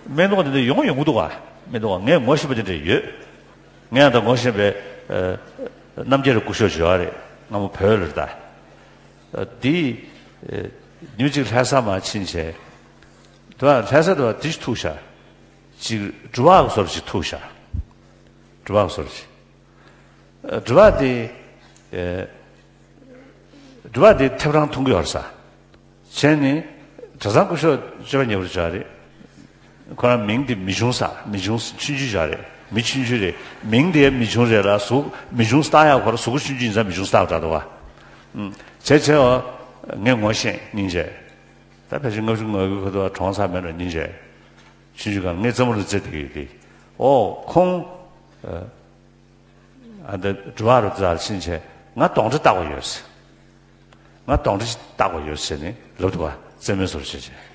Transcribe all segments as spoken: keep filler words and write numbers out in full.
མེ་ཏོག་དེ་འདྲ་ཡོང་ཡོང་གི་འདུག་ག་མེ་ཏོག་ངས་ངོ་ཤེས་པ་དེ་འདྲ་ཡོད། ངས་ད་ངོ་ཤེས་པའི་ཨ་རྣམ་རྒྱལ་སྐུ་ཞབས་ཅིག་ཡོད་རེད། སྔ་མོ་བོད་ལ་རེད་ད། ཨ་དེ་ཨ་ཉིན་གཅིག་ལྷ་ས་མར་ཕྱིན་བྱས། དེ་བ་ལྷ་ས་དེ་བ་དེ་ཞིག་ཐུག་ཤག་ཅིག་སྒྲུབ་པ་གི་བཟོ་འདྲ་ཞིག་ཐུག་ཤག་སྒྲུབ་པ་གི་བཟོ་འདྲ་ཞིག་སྒྲུབ་པ་དེ། ཨེ། སྒྲུབ་པ་དེ་ཐེབས་རང་མཐོང་གི་ཡོད་རེད་ས། བྱས་ནས། གྲྭ་ཚང་སྐུ་ཞབས་སྤྱོད་པ་ཉེ་བོར་བྱ་རེད། ཁོ་རང་མིང་དེ་མི་ཆུང་ས། མི་ཆུང་ཆུང་ཆུང་རེད། མི་ཆུང་ཆུང་རེད། མིང་དེ་མི་ཆུང་རེད་ལ་གཟུགས་མི་ཆུང་ས་ཡག་ཁོ་རང་གཟུགས་པོ་ཆུང་ཆུང་ཡིན་ཙང་མི་ཆུང་ས་འདྲ་འདུག་བ། བྱས་བྱས་ཨོ། ངས་ངོ་ཤེས་སྙིང་རྗེ། ད་ཕལ་ཆེར་ལྔ་བཅུ་ང་དགུ་ཁ་ཐུག་གྲོངས་ཚར་མེད་ནོ་སྙིང་རྗེ། ཆུང་ཆུང་སྒང་ངས་རྩེད་མོ་རུ་རྩེ་བསྡད་ཀྱི་ཡོད་དེ། ཨོ་ཁོང་། ཨ་འདི་སྒྲུབ་པ་རུ་རྩ་ཕྱིན་བྱས་ང་གདོན་འདྲེ་བཏགས་པ་ཡོད་ཟེར། ང་གདོན་འདྲེ་བཏགས་པ་ཡོད་ཟེར་ནས་ལབ་འདུག་བ། རྩེད་མོའི་བཟོ་འདྲ་བྱས་བྱས།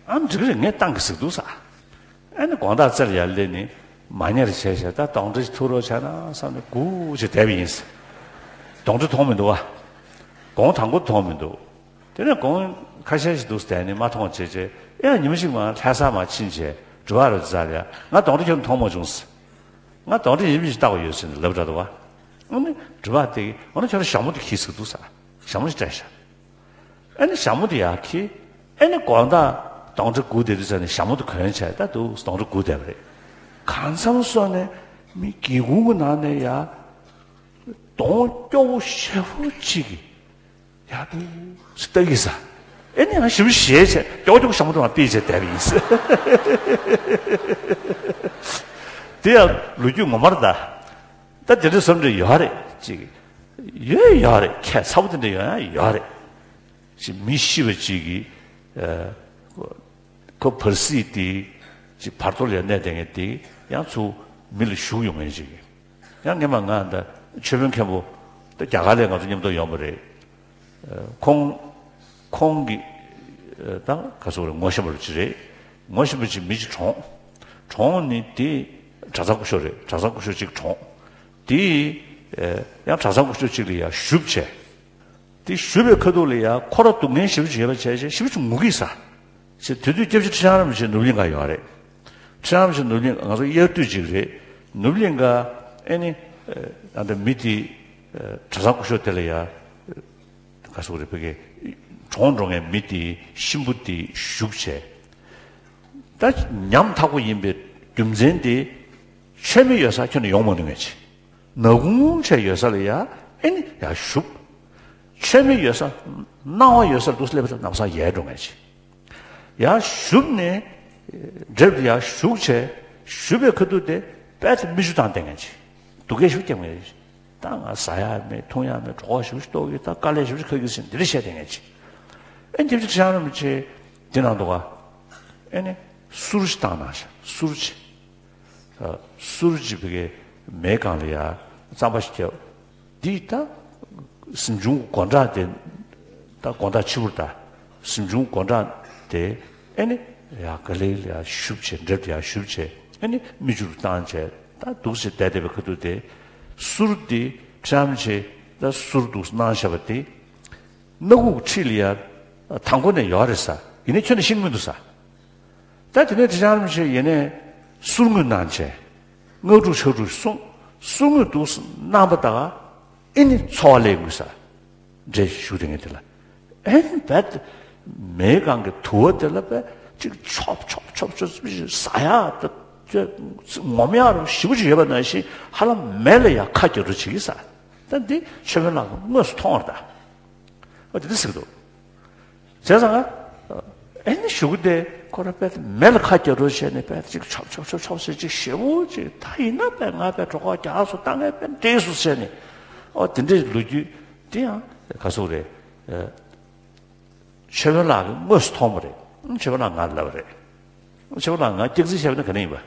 ཨ་འགྲིག་གི་རེད་ངས་བཏང་གི་ཟིག་འདུག་ས། ཨ་ནི་དགོང་དག་རྩེ་ལ་ཡར་སླེབས་ནས་མ་ཉལ་བྱས་བྱས་ད་གདོན་འདྲེ་ཐུག་རོགས་བྱས་ན་བསམ་ནས་སྒུག་བྱས་བསྡད་པ་ཡིན་ཟེར། གདོན་འདྲེ་མཐོང་མི་འདུག་བ། དགོང་དང་པོ་མཐོང་མི་འདུག་དེ་ནས་དགོང་ཁ་ཤས་ཤིག་འདུག་བསྡད་ནས་མ་མཐོང་བྱས་བྱས་ཡང་ཉི་མ་ཞིག་མ་ལྷ་ས་མར་ཕྱིན་བྱས་སྒྲུབ་པ་རུ་རྩ་ལ་ཡ་ང་གདོན་འདྲེ་ཁྱོན་མཐོང་མ་བྱུང་ཟེར། ང་གདོན་འདྲེ་ཡིན་མིན་ཞིག་བཏགས་པ་ཡོད་ཟེར་ནས་ལབ་འདྲ་འདུག་བ། ཨ་ནི་སྒྲུབ་པ་དེ་ཨ་ནི་ཁྱོད་རང་ཞྭ་མོ་དེ་འཁྱེར་ཟེར་འདུག་ས། ཞྭ་མོ་ཞིག་སྤྲད་ཤག་ཨ་ནི་ཞྭ་མོ་དེ་ཡར་འཁྱེར། ཨ་ནི་དགོང་དག་གདོན་འདྲེ་སྒུག་བསྡད་དུས་ཙ་ནས་ཞྭ་མོ་དེ་གོན་བྱས་ད་འདུག་གདོན་འདྲེ་སྒུག་བསྡད་པ་རེད། གང་འཚམ་སོང་ནས་མི་སྒེའུ་ཁུང་གི་ནང་ནས་ཡར་གདོང་སྐྱོ་བོ་ཞེ་པོ་ཅིག་གིས་ཡར་འདུག་སེ་ལྟ་གི་ས། ཨེ་ནི་ང་ཞིབ་ཞེས་བྱས་ཀྱོག་ཀྱོག་ཞྭ་མོ་དེ་མར་ཕུད་བྱས་བསྡད་པ་ཡིན་ཟེར། དེ་ཡང་ལོ་རྒྱུས་ངོ་མ་རེད་ད། ད་དེ་འདྲའི་བཟོ་འདྲ་ཡོད་རེད་ཅིག་ཡོད་ཡོད་རེད། ཁྱད་མཚར་པོ་དེ་འདྲ་ཡོད་ཡང་ཡོད་རེད། ཅིག་མི་ཤི་བ་ཅིག་གིས་ཨ་ཁོ་བར་སྲིད་དེ་ཅིག་བར་དོ་ལ་གནས་བསྡད་མཁན་དེ་ཡང་ཚུར་མི་ལ་ཞུགས་ཡོང་མཁན་ཅིག་ཡང་སྔན་མ་ང་ད་ཆོས་དཔོན་མཁན་པོ་ད་རྒྱ་གར་ལ་ང་ཚོ་མཉམ་དུ་ཡོང་བ་རེད། ཁོང་ཁོང་གི་ད་ག་ཚོད་རེད། ངོ་ཤེས་པ་རུ་ཅི་རེད། ངོ་ཤེས་པ་ཅིག་མི་ཅིག་གྲོངས། གྲོངས་ནི་དེ་གྲྭ་ཚང་སྐུ་ཞབས་རེད། གྲྭ་ཚང་སྐུ་ཞབས་ཅིག་གྲོངས། དེ་ཡང་གྲྭ་ཚང་སྐུ་ཞབས་ཅིག་ལ་ཡང་ཞུ་བྱས། དེ་ཞུ་བའི་ཁ་ཐུག་ལ་ཡང་ཁོ་ར་སྡུག་བསྔལ་ཞེ་པོ་ཅིག་ཡོད་པ་བྱས་བྱས་ཞེ་པོ་ཅིག་ངུ་གི་ས། ཞེས་དེ་དུས་སྐྱབས་རྗེ་ཁྲི་བྱང་རིན་པོ་ཆེ་ནོར་བུ་གླིང་ག་ཡོད་རེད། ཁྲི་བྱང་རིན་པོ་ཆེ་ནོར་བུ་གླིང་ང་ཚོ་དབྱར་དུས་ཅིག་རེད། ནོར་བུ་གླིང་ག་ཨེ་ནི་ཨ་ད་མི་དེ་གྲྭ་ཚང་སྐུ་ཞབས་དེ་ལ་ཡ་ག་སོག་རེད་ཕ་གི་གྲོངས་འགྲོ་མཁན་མི་དེ་གཤིན་པོ་དེ་བཞུགས་བྱས། ད་ཉམ་ཐག་པོ་ཡིན་པའི་རྒྱུ་མཚན་དེ་ཆོས་མེད་ཡོད་ས་ཁྱོན་ནས་ཡོང་མ་ནུས་མཁན་ཅིག་ནག་ཁུང་བྱས་ཡོད་ས་ལ་ཡ་ཨེ་ནི་ཡ་བཞུགས། ཆོས་མེད་ཡོད་ས་སྣང་བ་ཡོད་སར་འདུག་སླེབས་པ་ལམ་སང་ཡལ་འགྲོ་མཁན་ཅིག་ཡར་བཞུགས་ནས་འགྲེབ་ཡར་བཞུགས་བྱས་བཞུགས་པའི་ཁ་ཐུག་དེ་དཔལ་དེ་མིག་ཆུ་བཏང་བསྡད་མཁན་ཅིག་སྡུག་སྐད་ཞིག་རྒྱབ་མཁན་ཅིག་ད་ང་ཟ་ཡ་མེད་འཐུང་ཡ་མེད་གྲོད་ཁོག་ཞིག་ལྟོགས་ཀྱི་ད་དཀའ་ལས་ཞིག་ཁ་གི་ཟིན་འདི་འདྲ་བཤད་བསྡད་མཁན་ཅིག་ཨེ་འདི་ཅིག་ཤང་རིན་པོ་ཆེ་འདི་ནང་འདུག་ག་ཨེ་ནི་གསུར་ཞིག་བཏང་གནང་ཤག་གསུར་ཅིག་གསུར་ཅིག་བི་གའི་མེ་གང་ལ་ཡ་རྩམ་པ་ཞིག་བརྒྱབ། འདི་ད་གཟིམ་ཆུང་སྒོ་འགྲམ་དེ་ད་དགོང་དག་ཕྱི་པོར་ད་གཟིམ་ཆུང་སྒོ་འགྲམ་དེ་ཨེ་ནི་ཡ་ག་ལེ་ལ་ཡ་ཞུབ་བྱས་འགྲེབ་དེ་ཡ་ཞུབ་བྱས་ཨེ་ནི་མིག་ཆུ་རུ་བཏང་བྱས་ད་འདུག་སེ་བསྡད་བསྡད་པའི་ཁ་ཐུག་དེ་གསུར་འདི་ཁྲམ་བྱས་ད་གསུར་འདུག་གནང་བཞག་པ་དེ་སྣ་ཁུག་འཁྲིས་ལ་ཡ་དང་པོ་ནས་ཡོད་རེད་ས་ཡིན་ནའི་ཁྱོན་ནས་ཤེས་ཀྱི་མི་འདུག་ས། ད་དེ་ནས་ཁྲི་བྱང་རིན་པོ་ཆེ་ཡིན་ནས་གསུར་དངོས་གནང་བྱས། སྔགས་དྲུག་ཕྱག་དྲུག་གསུངས། གསུར་དངོས་འདུག་གནང་པ་དག་ཨེ་ནི་ཚོར་བ་སླེབས་དགོས་ས། འདྲེ་ཞུགས་དེ་ངས་དེ་ལ། ཨེ་ནི་བད། མེ་གང་གི་དུ་བ་དེ་ལ་བད་ཅིག་ཆོབ་ཆོབ་ཆོབ་ཆོབ་ཟ་ཡ་ད། ངོམ་ཡ་རུ་ཞིབ་ཅིག་ཡོད་པ་ནང་བཞིན་ཧ་ལམ་མེ་ལ་ཡ་ཁ་རྒྱག་རུ་བྱེད་ཀྱི་ས། ད་འདི་ཆོས་དཔོན་ལགས་ཀྱིས་དངོས་སུ་མཐོང་བར་ད། ཨ་དེ་འདྲ་ཟེར་གི་འདུག་བྱས་ཙང་ཨ་ཨེ་ནི་གཞུག་གུ་དེ་ཁོ་ར་དཔེ་མེ་ལ་ཁ་རྒྱག་རོགས་བྱས་ནས་དཔེ་ཅིག་ཆོབ་ཆོབ་ཆོབ་ཆོབ་ཟེར་ཅིག་ཞེ་པོ་ཅིག་ད་ཡིན་ན་དཔེ་ང་དཔེ་གྲོད་ཁོག་རྒྱགས་སོ་ད་ངས་དཔེ་འདྲེས་སོ་ཟེར་ནས་ཨོ་དེ་འདྲའི་ལོ་རྒྱུས་དེ་ཡང་ག་ཟེར་རེད། ཆོས་དཔོན་ལགས་ཀྱིས་དངོས་སུ་མཐོང་བ་རེད། ཆོས་དཔོན་ལགས་ང་ལ་ལབ་པ་རེད། ཆོས་དཔོན་ལགས་ང་སྐྱག་རྫུན་བཤད་པ་ནི་ག་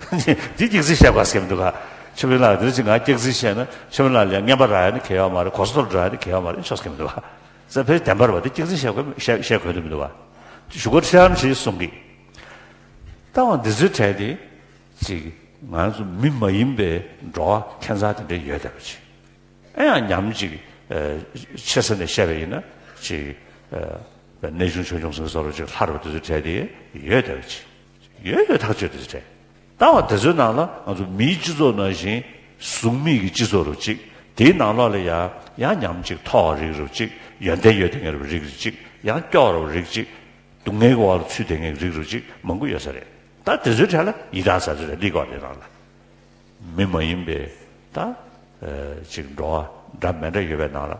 ནས་ཡིན་པ། འདི་སྐྱག་རྫུན་བཤད་དགོས་ཟེར་གྱི་མི་འདུག་ག་ཆོས་དཔོན་ལགས་འདིར་ཅིག་ང་སྐྱག་རྫུན་བཤད་ན་ཆོས་དཔོན་ལགས་ལ་རྔན་པ་རག་ཡ་ནི་གལ་ཡོད་མ་རེད། གོ་ས་ཐོར་རག་ཡ་ནི་གལ་ཡོད་མ་རེད། ཆོག་ཟེར་གྱི་མི་འདུག་ག་ས་ཕེ་བདེན་པར་བ་འདི་སྐྱག་རྫུན་བཤད་དགོས་བཤད་བཤད་དགོས་དུ་མི་འདུག་ག་ཞུ་སྒོ་ཁྲི་རམ་ཞེས་གསུང་གི་ལྟ་བ་འདི་ཚོའི་གྲས་དེ་ཅིག་ང་ཚོ་མི་མ་ཡིན་པའི་འགྲོ་བ་ཁྱད་མཚར་དེ་འདྲ་ཡོད་བསྡད་པ་ཅིག་ཨེ་ཡང་ཉམས་ཅིག་ཨ་ཆེ་ས་ནས་བཤད་པ་ཡིན་ན་ཅིག་ཨ་ གནས་ཆུང་ཆོས་སྐྱོང་ཟེར་བཟོ་འདྲ་ཅིག་ལྷ་རུ་དེ་ཚོའི་གྲས་དེ་ཡོད་བསྡད་པ་ཅིག་ཡོད་ཡོད་ཐག་ཆོད་དེ་ཚོའི་གྲས། ད་བ་དེ་ཚོའི་ནང་ལ་ང་ཚོ་མིའི་སྤྱི་ཚོགས་ནང་བཞིན་གཟུགས་མེད་ཀྱི་སྤྱི་ཚོགས་རུ་ཅིག་དེའི་ནང་ལོགས་ལ་ཡང་ཡང་ཉམས་ཅིག་མཐོ་བ་རིགས་རུ་ཅིག་ཡོན་ཏན་ཡོད་དེ་ངེས་རུ་རིགས་རུ་ཅིག་ཡང་སྐྱོ་རུ་རིགས་ཅིག་སྡུག་བསྔལ་གྱི་འོག་ལ་ཚུད་དེ་ངེས་རིགས་རུ་ཅིག་མང་པོ་ཡོད་ས་རེད། ད་དེ་ཚོའི་གྲས་ལ་ཡི་དྭགས་ཟེར་ཚོ་རེད། ལི་གོ་དེ་ནང་ལ། མི་མ་ཡིན་པའི་ད་ཅིག་འགྲོ་བ་འདྲ་མི་འདྲ་ཡོད་པའི་ནང་ལ།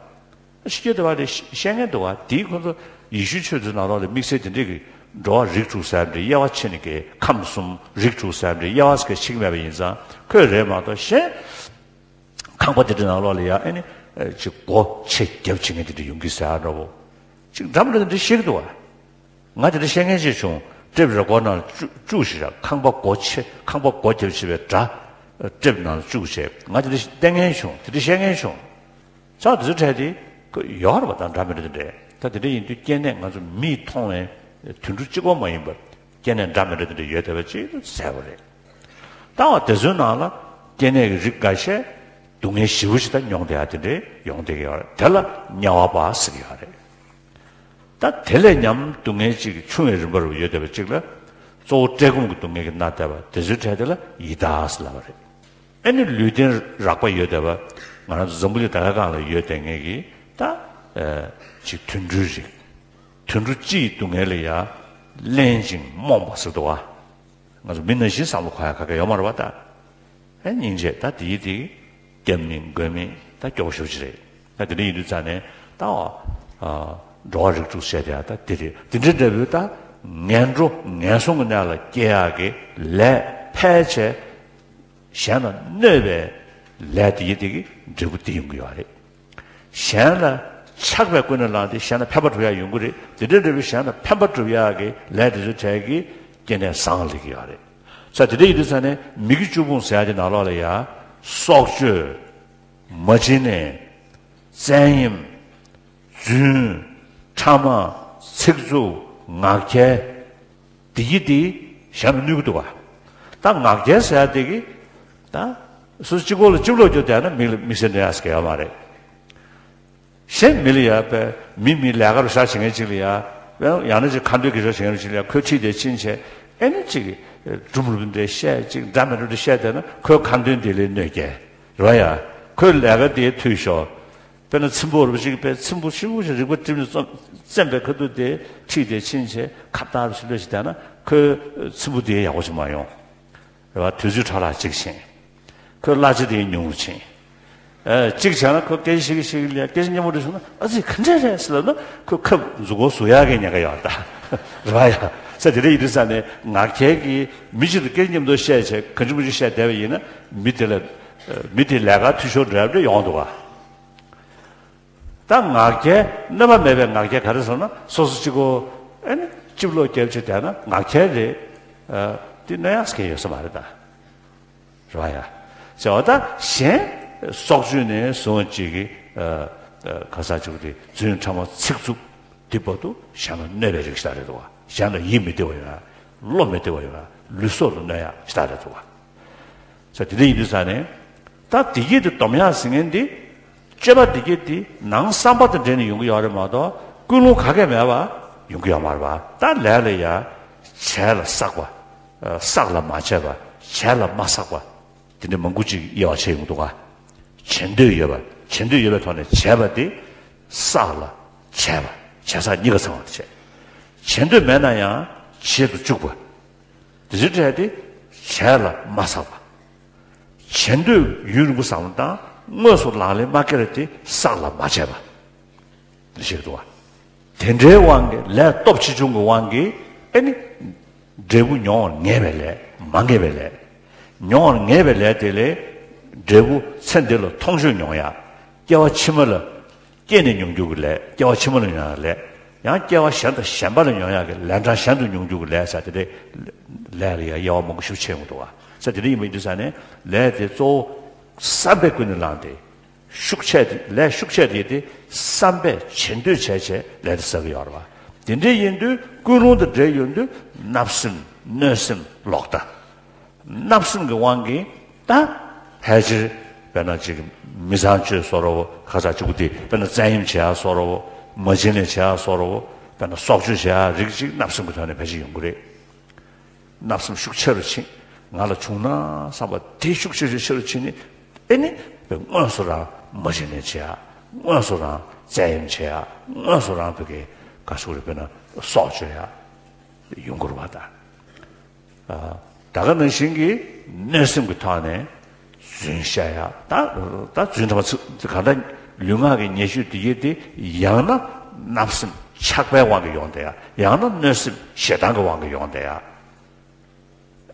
ཤི་རྒྱུ་དེ་བ་དེ་བཤད་མཁན་འདུག་བ། དེའི་ཁོ་ཚོ་ཡེ་ཤུའི་ཆོས་ཚོའི་ནང་ལོགས་ལ་དམིགས་བསལ་དེ་འདྲས་ཀྱི་འགྲོ་བ་རིགས་དྲུག་ཟེར་འདྲ་དབྱེ་བ་ཕྱེ་ནས་ཀྱི་ཁམས་གསུམ་རིགས་དྲུག་ཟེར་འདྲ་དབྱེ་བ་ཟེར་ཕྱེ་གི་མེད་པ་ཡིན་ཙང་ཁོས་རེད་མ་གཏོགས་གཞན། ཁང་པ་དེ་འདྲའི་ནང་ལོགས་ལ་ཡ་ཨ་ནི་ཅིག་སྒོ་ཕྱེ་རྒྱབ་བྱེད་མཁན་དེ་འདྲ་ཡོང་གི་ཟེར་འདྲ་བོ། ཅིག་འདྲ་མི་འདྲ་དེ་འདྲ་བཤད་ཀྱི་འདུག་བ། ང་དེ་འདྲ་བཤད་མཁན་ཅིག་བྱུང་། ཊེབ་རེ་ཀོར་ནང་བཅུག་བཅུག་ཞིག་ར། ཁང་པ་སྒོ་ཕྱེ་ཁང་པ་སྒོ་རྒྱབ་བྱེད་པའི་སྒྲ་ཊེབ་ནང་བཅུག་བྱས་ང་དེ་འདྲ་བསྟན་མཁན་བྱུང་། དེ་འདྲ་བཤད་མཁན་བྱུང་། ཙང་དེ་ཚོ་གྲས་དེ་ཡོད་རེད་པ། ད་འདྲ་མི་འདྲ་དེ་འདྲས། ད་དེ་འདྲ་ཡིན་དུས་སྐྱེ་གནས་ང་ཚོ་མིས་མཐོང་བའི་དུད་འགྲོ་གཅིག་པོ་མ་ཡིན་པར་སྐྱེ་གནས་འདྲ་མི་འདྲ་དེ་འདྲ་ཡོད་བསྡད་པ་ཅིག་གསལ་པོ་རེད། ད་བ་དེ་ཚོའི་ནང་ལ་སྐྱེ་གནས་ཀྱི་རིགས་འགའ་ཤས་སྡུག་བསྔལ་ཞེ་པོ་ཅིག་ད་མྱོང་བསྡད་ཡ་དེ་འདྲས་ཡོང་བསྡད་ཀྱི་ཡོད་རེད། དེ་ལ་དམྱལ་བ་པ་ཟེར་གྱི་ཡོད་རེད། ད་དེ་ལས་ཉམས་སྡུག་བསྔལ་ཅིག་ཆུང་བའི་རིམ་པ་རུ་ཡོད་བསྡད་པ་ཅིག་ལ་གཙོ་བོ་བཀྲེས་སྐོམ་གྱི་སྡུག་བསྔལ་གྱིས་མནར་བསྡད་པ་དེ་ཚོའི་གྲས་དེ་ལ་ཡི་དྭགས་ཟེར་ལབ་པ་རེད། ཨ་ནི་ལུས་རྟེན་རགས་པ་ཡོད་བསྡད་པ། ང་རང་ཚོ་འཛམ་བུ་གླིང་ད་ག་སྒང་ལ་ཡོད་བསྡད་མཁན་གྱི་ད་ཨ་ཅིག་དུད་འགྲོའི་རིགས། དུད་འགྲོ་སྤྱི་ཡི་སྡུག་བསྔལ་ལ་ཡ་གླེན་ཅིང་རྨོངས་པ་ཟེར་འདུག་བ། ང་ཚོ་མི་ནང་བཞིན་བསམ་བློ་འཁོར་ཡ་ག་གེ་ཡོད་མ་རེད་བ་ད། ཨ་སྙིང་རྗེ་ད་དེ་ཡི་དེ་སྐྱབས་མེད་མགོན་མེད་ད་སྐྱོ་པོ་ཞེ་པོ་ཅིག་རེད། ད་དེ་འདྲ་ཡིན་དུས་ཙང་ནས་ད་ཨ་འགྲོ་བ་རིགས་དྲུག་བཤད་དེ་ད་དེ་རེད། དེ་འདྲ་འདྲ་བོའི་ད་ངན་འགྲོ་ངན་སོང་གི་གནས་ལ་སྐྱེ་ཡག་གི་ལས་ཕལ་ཆེར་གཞན་ལ་གནོད་པའི་ལས་དེ་ཡི་དེ་གི་འབྲས་བུ་དེ་ཡོང་གི་ཡོད་རེད། གཞན་ལ་ཆགས་པའི་ཀུན་ནས་བསླངས་ཏེ་གཞན་ལ་ཕན་པ་སྒྲུབ་ཡག་ཡོང་གི་རེད། དེ་འདྲ་འདྲ་བའི་གཞན་ལ་ཕན་པ་སྒྲུབ་ཡག་གི་ལས་དེ་ཚོའི་གྲས་ཀྱི་སྐྱེ་གནས་བཟང་ལ་སླེབས་ཀྱི་ཡོད་རེད། ས་དེ་འདྲ་ཡིན་དུས་ས་ནས་མི་དགེ་བཅུ་སྤོང་ཟེར་ཡག་དེ་ནང་ལོགས་ལ་ཡ་སྲོག་གཅོད། མ་བྱིན་ནས། བཙན་གཡེམ། རྫུན། ཕྲ་མ། ཚིག་རྩུབ། ངག་འཁྱལ། འདི་ཡི་འདི་གཞན་ལ་གནོད་ཀྱི་འདུག་ག་ད་ངག་འཁྱལ་ཟེར་ཡ་དེ་གི་ད་སུ་གཅིག་པོ་ལ་གཅིག་ལོག་རྒྱུ་བསྡད་ན་མི་ལ་མི་སེར་འདྲ་ཡ་ཟེར་གྱི་ཡོད་མ་རེད། གཞན་མི་ལ་ཡ་པས་མི་མི་ལས་ཀ་རུ་བཞག་བྱེད་མཁན་ཅིག་ལ་ཡ། ཡང་ན་ཅིག་ཁ་འདོན་གྱི་རོགས་བྱེད་མཁན་ཅིག་ལ་ཡ་ཁོས་ཁྲིད་དེ་ཕྱིན་བྱས་ཨེ་ནི་ཅིག་སྒྲུང་རུ་འདྲ་བཤད་ཅིག་འདྲ་མི་འདྲ་འདྲ་བཤད་བསྡད་ན་ཁོའི་ཁ་འདོན་དེ་ལས་གནོད་སྐྱེལ་རེད་བ་ཡ། ཁོའི་ལས་ཀ་དེ་འཐུས་ཤོར། དཔེར་ན་ཚེམ་བུ་རུ་ཅིག་པས་ཚེམ་བུ་ཞིབ་པོ་ཞིག་རིག་པ་བསྒྲིམས་ནས་བཙེམས་པའི་ཁ་ཐུག་དེ་ཁྲིད་དེ་ཕྱིན་བྱས་ཁ་བཏགས་རུ་ཞིག་ལོས་ཞིག་བསྡད་ན་ཁོའི་ཚེམ་བུ་དེ་ཡག་པོ་ཞིག་མ་ཡོང་། རེད་བ། དུས་ཚོད་ཕྲ་རགས་གཅིག་ཕྱིན། ཁོའི་གླ་ཆ་དེ་ཉུང་རུ་ཕྱིན། ཨ་གཅིག་བྱས་ན་ཁོ་སྐད་ཆ་བཤད་ཀྱི་བཤད་ཀྱི་ལ་སྐད་ཆ་སྙན་མོ་འདྲ་བྱུང་ན་ཨ་ཙི་ག་འདྲས་རེད་ཟེར་ལབ་ན་ཁོ་ཁབ་མཛུབ་གུ་ཟུག་ཡག་གི་ཉེན་ཁ་ཡོད་ད། རེད་བ་ཡ། ས་དེ་འདྲ་ཡིན་དུས་ས་ནས་ངག་འཁྱལ་གྱི་མི་གཅིག་ལ་སྐད་ཆ་མཉམ་དུ་བཤད་བྱས་གང་ཅི་མང་ཅི་བཤད་བསྡད་པ་ཡིན་ན་མི་དེ་ལ་མི་དེ་ལས་ཀ་འཐུས་ཤོར་འདྲ་འདྲ་ཡོང་འདུག་ག་ད་ངག་འཁྱལ་གནོད་པ་མེད་པའི་ངག་འཁྱལ་ག་རེ་ཟེར་ན་སོ་སོ་གཅིག་པོ་ཨེ་ནི་ཅིབ་ལོག་རྒྱབ་བྱས་བསྡད་ན་ངག་འཁྱལ་རེད། ཨ་དེ་གནོད་ཡག་ཟེར་མཁན་ཡོད་ས་མ་རེད་ད། རེད་བ་ཡ། ཟེར་བ་ད་གཞན་སྲོག་གཅོད་ནས་བཟུང་ཅིག་གི་ཨ་ཨ་ག་ས་ཅིག་དེ་རྫུན་ཕྲ་མ་ཚིག་རྩུབ་འདི་བར་དུ་གཞན་ལ་གནོད་པའི་རིགས་ཤིག་རེད་འདུག་བ། གཞན་ལ་ཡིད་མི་བདེ་བ་ཡོང་ཡ། བློ་མི་བདེ་བ་ཡོང་ཡ། ལུས་སྲོག་ལ་གནོད་ཡ་ཞིག་རེད་འདུག་བ། ས་དེ་འདྲ་ཡིན་དུས་ས་ནས་ད་བདེ་སྐྱིད་དེ་སྡོམ་ཡག་ཟེར་མཁན་འདི། སྤྱོད་པ་བདེ་སྐྱིད་དེ་ནང་བསམ་པ་དང་འབྲེལ་ནས་ཡོང་གི་ཡོད་རེད་མ་གཏོགས་ཀུན་སློང་ག་གེ་མེད་པ་ཡོང་གི་ཡོད་མ་རེད་པ། ད་ལས་ལ་ཡ་བྱས་ལ་བསགས་པ། བསགས་ལ་མ་བྱས་པ། བྱས་ལ་མ་བསགས་པ། དེ་འདྲ་མང་པོ་ཅིག་དབྱེ་བ་ཕྱེ་ཡོང་འདུག་ག་བྱེད་འདོད་ཡོད་པ། བྱེད་འདོད་ཡོད་པའི་ཐོག་ནས་བྱས་པ་དེ་བསགས་ལ་བྱས་པ། བྱས་བསགས་གཉིས་ཀ་ཚང་བ་དེ་བྱས། བྱེད་འདོད་མེད་ན་ཡང་བྱེད་དུ་བཅུག་པ། དེ་ཚོའི་གྲས་དེ་བྱས་ལ་མ་བསགས་པ། བྱེད་འདོད་ཡུན་རིང་པོ་བསམ་བློ་བཏང་དངོས་སུ་ལག་ལེན་མ་བཀལ་དེ་བསགས་ལ་མ་བྱས་པ། འདི་ཞིག་འདུག་བ། དེ་འདྲའི་དབང་གིས་ལས་སྟོབས་ཆེ་ཆུང་གི་དབང་གིས་ཨེ་ནི། འབྲས་བུ་མྱོང་བར་ངེས་པའི་ལས་མ་ངེས་པའི་ལས། མྱོང་བར་ངེས་པའི་ལས་དེ་ལས། འབྲས་བུ་ཚེ་འདི་ལ་མཐོང་ཆོས་མྱོང་ཡ། སྐྱེ་བ་ཕྱི་མ་ལ། སྐྱེས་ནས་མྱོང་འགྱུར་གྱི་ལས། སྐྱེ་བ་ཕྱི་མ་ལ་མྱོང་ཡག་ལས། ཡང་སྐྱེ་བ་གཞན་དང་གཞན་པ་ལ་མྱོང་ཡག་གི་ལན་གྲངས་གཞན་དུ་མྱོང་འགྱུར་གྱི་ལས་ཟེར་དེ་འདྲའི་ལས་ལ་ཡང་དབྱེ་བ་མང་པོ་ཞིག་ཕྱེ་ཡོང་གི་འདུག་བ། ཟེར་དེ་འདྲ་ཡིན་པ་ཡིན་དུས་ས་ནས་ལས་དེ་གཙོ་བོ་བསམ་པས་ཀུན་ནས་བསླངས་ཏེ་ཤུགས་ཆེ་དེ་ལས་ཤུགས་ཆེ་དེ་དེ་བསམ་པས་བྱེད་འདོད་བྱས་བྱས་ལས་དེ་བསགས་ཀྱི་ཡོད་རེད་བ། དེ་འདྲ་ཡིན་དུས་ཀུན་སློང་དང་འབྲེལ་ཡོད་དུས་བརྣབ་སེམས་གནོད་སེམས་ལོག་ལྟ། བརྣབ་སེམས་ཀྱི་དབང་གིས་ད་ཕལ་ཆེར་དཔེར་ན་ཅིག་མི་ཚངས་སྤྱོད་བཟོ་འདྲ་བོ་ཁ་ཚ་གཅིག་པུ་དེ་དཔེར་ན་བཙན་གཡེམ་བྱེད་ཡག་བཟོ་འདྲ་བོ། མ་བྱིན་ལེན་བྱེད་ཡག་བཟོ་འདྲ་བོ། དཔེར་ན་སྲོག་གཅོད་བྱེད་ཡ་རིགས་ཅིག་བརྣབ་སེམས་ཀྱི་ཐོག་ནས་ཕལ་ཆེར་ཡོང་གི་རེད། བརྣབ་སེམས་ཤུགས་ཆེ་རུ་ཕྱིན། ང་ལ་བྱུང་ན་བསམ་པ་དེ་ཤུགས་ཆེ་ཆེ་ཆེ་རུ་ཕྱིན་ནས། ཨེ་ནི་དངོས་སུ་རང་མ་བྱིན་ལེན་བྱེད་ཡ། དངོས་སུ་རང་བཙན་གཡེམ་བྱེད་ཡ། དངོས་སུ་རང་བོད་ཀྱི་ག་ཟེར་དགོས་རེད། དཔེར་ན་སྲོག་གཅོད་ཡ་ཡོང་གི་རེད་བ་ད། ཨ། ད་ག་ནང་བཞིན་གྱི་གནོད་སེམས་ཀྱི་ཐོག་ནས་རྫུན་བཤད་ཡ། ད་ད་རྫུན་ཕྲ་མ་ཚིག་གང་ལྟར་ལུས་ངག་གི་ཉེས་སྤྱོད་དེ་ཡི་དེ་ཡང་ན་བརྣབ་སེམས་ཆགས་པའི་དབང་གིས་ཡོང་བསྡད་ཡ། ཡང་ན་གནོད་སེམས་ཞེ་སྡང་གི་དབང་གིས་ཡོང་བསྡད་ཡ།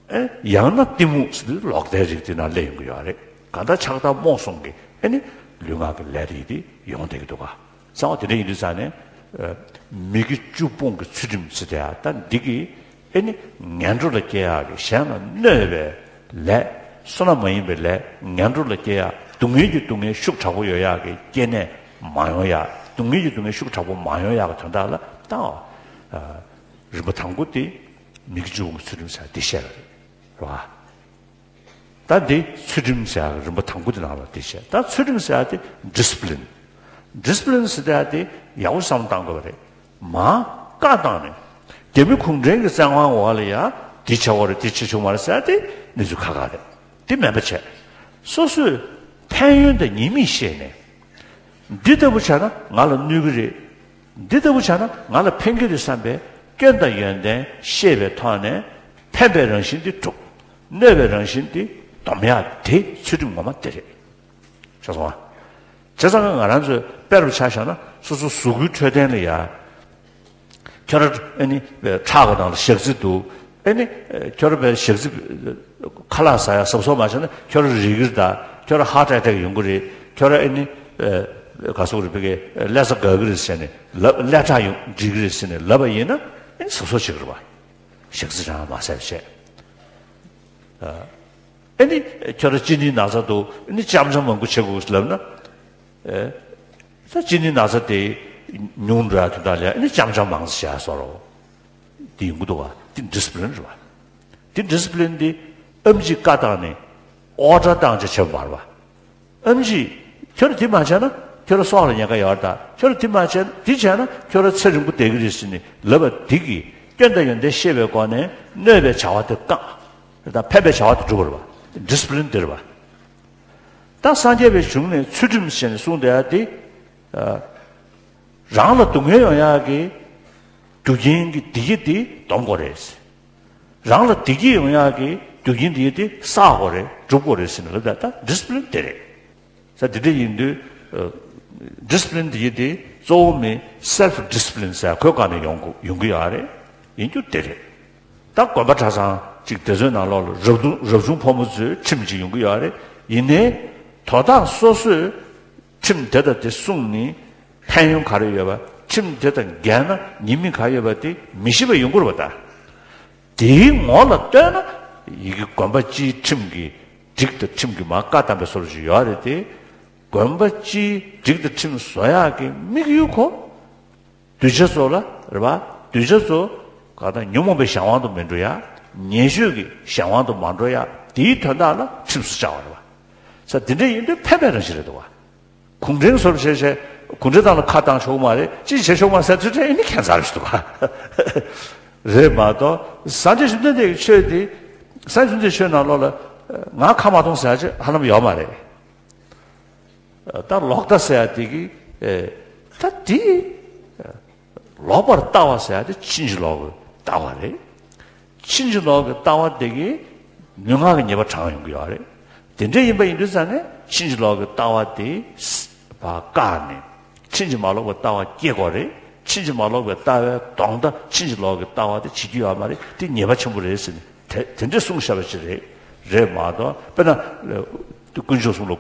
ཨེ། ཡང་ན་གཏི་མུག་ཟེར་དུས་ལོག་ལྟའི་རིགས་དེ་ནང་སླེབས་ཡོང་གི་ཡོད་རེད། གང་ལྟར་ཆགས་སྡང་རྨོངས་གསུམ་གྱིས་ཨེ་ནི་ལུས་ངག་གི་ལས་དེ་ཡི་དེ་ཡོང་བསྡད་ཀྱི་འདུག་ག། གསང་བ་དེ་འདྲ་ཡིན་དུས་ཙང་ནས། ཨ། མི་དགེ་བཅུ་སྤོང་གི་ཚུལ་ཁྲིམས་ཟེར་དེ་ཡ། ད་འདི་གིས་ཨེ་ནི་ངན་འགྲོ་ལ་སྐྱེ་ཡག་གི། གཞན་ལ་གནོད་པའི་ལས། བསོད་ནམས་མ་ཡིན་པའི་ལས། ངན་འགྲོ་ལ་སྐྱེ་ཡག། སྡུག་བསྔལ་གྱི་སྡུག་བསྔལ་ཤུགས་དྲག་པོ་ཡོང་ཡག་གི་སྐྱེ་གནས་མ་ཡོང་ཡག། སྡུག་བསྔལ་གྱི་སྡུག་བསྔལ་ཤུགས་དྲག་པོ་མ་ཡོང་ཡག་གི་དོན་དག་ལ་ད། ཨ། རིམ་པ་དང་པོ་དེ་མི་དགེ་བཅུ་སྤོང་གི་ཚུལ་ཁྲིམས་ཟེར་ཡ་འདི་བཤད་པ་རེད་བ། ད་འདི་ཚུལ་ཁྲིམས་ཟེར་ཡག་རིམ་པ་དང་པོ་དེ་ནང་ལ་དེ་བཤད། ད་ཚུལ་ཁྲིམས་ཟེར་ཡག་དེ་ཌི་སི་པི་ལིན། ཌི་སི་པི་ལིན་ཟེར་ཡག་དེ་ཡག་པོ་བསམ་བློ་བཏང་དགོས་པ་རེད། མར་བཀའ་བཏང་ནས་རྒྱ་མི་གུང་ཁྲན་གྱི་བཙན་དབང་འོག་ལ་ཡ་འདི་བྱ་བ་རེད། འདི་བྱེད་ཆོག་མ་རེད་ཟེར་ཡག་དེ་གནས་ཚུལ་ཁག་ཁག་རེད། དེ་མེད་པ་བྱས། སོ་སོས་ཕན་ཡོན་དང་ཉེས་དམིགས་ཤེས་ནས། འདི་ལྟ་བུ་བྱས་ན་ང་ལ་གནོད་ཀྱི་རེད། འདི་ལྟ་བུ་བྱས་ན་ང་ལ་ཕན་གྱི་རེད་བསམ་པའི་སྐྱོན་དང་ཡོན་ཏན་ཤེས་པའི་ཐོག་ནས་ཕན་པའི་རང་བཞིན་དེ་སྒྲུབ། གནོད་པའི་རང་བཞིན་དེ་སྡོམ་ཡག་དེ་ཚུལ་ཁྲིམས་ངོ་མ་དེ་རེད། ཤེས་སོང་ང་། བྱས་ཙང་ང་རང་ཚོས་དཔེ་རུ་ཆ་བཞག་ན། སོ་སོ་གཟུགས་པོའི་འཕྲོད་བསྟེན་ལ་ཡ། ཁྱོད་ར་ཨེ་ནི་ཁྲག་གི་ནང་ལ་ཞག་རྩི་འདུག། ཨེ་ནི་ཁྱོད་ར་བའི་ཞག་རྩི། ཁ་ལག་ཟ་ཡ་གཟབ་གཟབ་མ་བྱས་ན་ཁྱོད་ར་རིལ་གྱི་རེད་ད། ཁྱོད་ར་ཧར་ཊི་ཨེ་ཊེག་ཡོང་གི་རེད། ཁྱོད་ར་ཨེ་ནི་ག་ཟེར་དགོས་རེད། བོད་སྐད་ཀླད་རྩ་འགག་གི་རེད་ཟེར་ནས་ལབ། ཀླད་ཁྲག་ཡོང་འགྲིག་གི་རེད་ཟེར་ནས་ལབ་པ་ཡིན་ན། ཨེ་ནི་གཟབ་གཟབ་བྱེད་ཀྱི་རེད་པ། ཞག་རྩི་རང་མ་ཟ་བྱས། ཨེ་ནི་ཁྱོད་ར་གཅིན་སྙིའི་ན་ཚ་འདུག། ཨེ་ནི་ཅམ་ཅམ་མང་པོ་བྱེད་དགོས་ལབ་ན། ཨེ། ད་གཅིན་སྙིའི་ན་ཚ་དེ་ཉུང་འགྲོ་ཡ་དོན་དག་ལ་ཨེ་ནི་ཅམ་ཅམ་མང་ཙམ་བྱས་སོ་རོ། དེ་ཡོང་གི་འདུག་བ། དེ་ཌི་སི་པི་ལིན་རེད་བ། དེ་ཌི་སི་པི་ལིན་དེ་ཨེམ་ཆིས་བཀའ་བཏང་ནས་ཨོར་ཌར་བཏང་བྱས་བྱས་པ་མ་རེད་བ། ཨེམ་ཆིས་ཁྱོད་ར་དེ་མ་བྱས་ན་ཁྱོད་ར་སྲོག་ལ་ཉེན་ཁ་ཡོད་རེད་ད། ཁྱོད་ར་དེ་མ་བྱས། དེ་བྱས་ན་ཁྱོད་ར་ཚེ་རིང་པོ་བསྡད་ཀྱི་རེད་ཟེར་ནས་ལབ་པ་དེ་གིས་སྐྱོན་དང་ཡོན་ཏན་ཤེས་པའི་སྒོ་ནས་གནོད་པའི་བྱ་བ་དེ་བསྐང་། ད་ཕན་པའི་བྱ་བ་དེ་སྒྲུབ་པ་རེད་བ། ཌི་སི་པི་ལིན་དེ་རེད་བ། ད་སངས་རྒྱས་པའི་གཞུང་ནས་ཚུལ་ཁྲིམས་ཟེར་ནས་གསུངས་བསྡད་ཡ་དེ། ཨ། རང་ལ་སྡུག་བསྔལ་ཡོང་ཡག་གི་རྒྱུ་རྐྱེན་གྱི་བདེ་སྐྱིད་དེ་སྡོམ་དགོས་རེད། རང་ལ་བདེ་སྐྱིད་ཡོང་ཡག་གི་རྒྱུ་རྐྱེན་དེ་དེ་བསགས་དགོས་རེད། སྒྲུབ་དགོས་རེད་ཟེར་ནས་ལབ་ད། ད་ཌི་སི་པི་ལིན་དེ་རེད། ས་དེ་འདྲ་ཡིན་དུས། ཨ། ཌི་སི་པི་ལིན་དེ་དེ་གཙོ་བོ་མི་སེལ་ཕི་ཌི་སི་པི་ལིན་ཟེར་ཁོའི་སྒང་ནས་ཡོང་གི་ཡོང་གི་ཡོད་རེད། ཡིན་རྒྱུ་དེ་རེད། ད་དགོན་པ་གྲྭ་ཚང་གཅིག་དེ་ཚོའི་ནང་ལོགས་ལ་རབ་བྱུང་རབ་བྱུང་ཕོ་མོ་ཚོའི་ཁྲིམས་གཅིག་ཡོང་གི་ཡོད་རེད། ཡིན་ནའི་དོ་བདག་སོ་སོས་ཁྲིམས་དེ་དང་དེ་བསྲུངས་ནས་ཕན་ཡོན་ག་རེ་ཡོད་པ། ཁྲིམས་དེ་དང་འགལ་ན་ཉེས་དམིགས་ག་ཡོད་པ་དེ་མི་ཤེས་པ་ཡོང་གི་རེད་པ་ད། དེའི་ངོ་ལ་ལྟོས་ན། ཡི་གེ་དགོན་པ་སྤྱིའི་ཁྲིམས་ཀྱི་སྒྲིག་དང་ཁྲིམས་ཀྱི་མར་བཀའ་བཏང་པའི་བཟོ་འདྲ་ཞིག་ཡོད་རེད་དེ། དགོན་པ་སྤྱིའི་སྒྲིག་དང་ཁྲིམས་བཟོ་ཡག་གི་དམིགས་ཡུལ་ཁོ། གདུལ་བྱ་ཚོ་ལ་རེད་པ། གདུལ་བྱ་ཚོ་ག་ད་ཉོན་མོངས་པའི་གཞན་དབང་དུ་མི་འགྲོ་ཡ། ཉེས་སྤྱོད་ཀྱི་གཞན་དབང་དུ་མ་འགྲོ་ཡ། དེའི་དོན་དག་ལ་ཁྲིམས་སུ་བཅའ་བ་རེད་པ། ས་དེ་འདྲ་ཡིན་དུས་ཕན་པའི་རང་བཞིན་རེད་འདུག་བ། གུང་ཁྲན་སོར་བྱས་བྱས་གུང་ཁྲན་ཏང་ལ་ཁ་བཏང་ཆོག་མ་རེད། ཅི་བྱེད་ཆོག་མ་ཟེར་དུས་དྲན་ནི་ཁྱད་མཚར་ཞིག་འདུག་ག། རེད་མ་གཏོགས་སངས་རྒྱས་བཅོམ་ལྡན་འདས་ཀྱི་ཆོས་དེ། སངས་རྒྱས་བཅོམ་ལྡན་འདས་ཆོས་ནང་ལོགས་ལ་ང་ཁ་མ་གཏོང་ཟེར་ཡ་ཅིག་ཧ་ལམ་ཡོད་མ་རེད། ད་ལོག་ལྟ་ཟེར་ཡ་དེ་གི་ད་དེ། ལོག་པར་ལྟ་བ་ཟེར་ཡ་དེ་ཕྱིན་ཅི་ལོག་གི་ལྟ་བ་རེད། ཕྱིན་ཅི་ལོག་གི་ལྟ་བ་དེ་གིས་ལུས་ངག་གི་ཉེས་པ་དྲངས་ཡོང་གི་ཡོད་རེད། དེ་འདྲ་ཡིན་པ་ཡིན་དུས་ཙང་ནས་ཕྱིན་ཅི་ལོག་གི་ལྟ་བ་དེ་བ་བཀག་ནས་ཕྱིན་ཅི་མ་ལོག་པའི་ལྟ་བ་སྐྱེ་དགོས་རེད། ཕྱིན་ཅི་མ་ལོག་པའི་ལྟ་བའི་གདོང་མདའ་ཕྱིན་ཅི་ལོག་གི་ལྟ་བ་དེ་བྱེད་རྒྱུ་ཡོད་མ་རེད། དེ་ཉེས་པ་ཆེན་པོ་རེད་ཟེར་ནས་དེ་དེ་འདྲ་གསུངས་བཞག་པ་ཅིག་རེད། རེད་མ་གཏོགས་དཔེར་ན་དཀོན་མཆོག་གསུམ་ལ་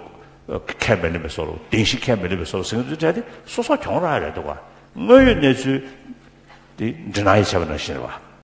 ཁས་མི་ལེན་པའི་བཟོ་འདྲ། བདེན་བཞི་ཁས་མི་ལེན་པའི་བཟོ་འདྲ་ཟེར་མཁན་ཚོའི་གྲས་དེ་སོ་སོ་གྱོང་རག་རེད་འདུག་ག། དངོས་ཡོད་གནས་ཚུལ་དེ་འདྲི་སྣང་ཡིས་བྱས་པ་ནང་བཞིན་རེད་བ།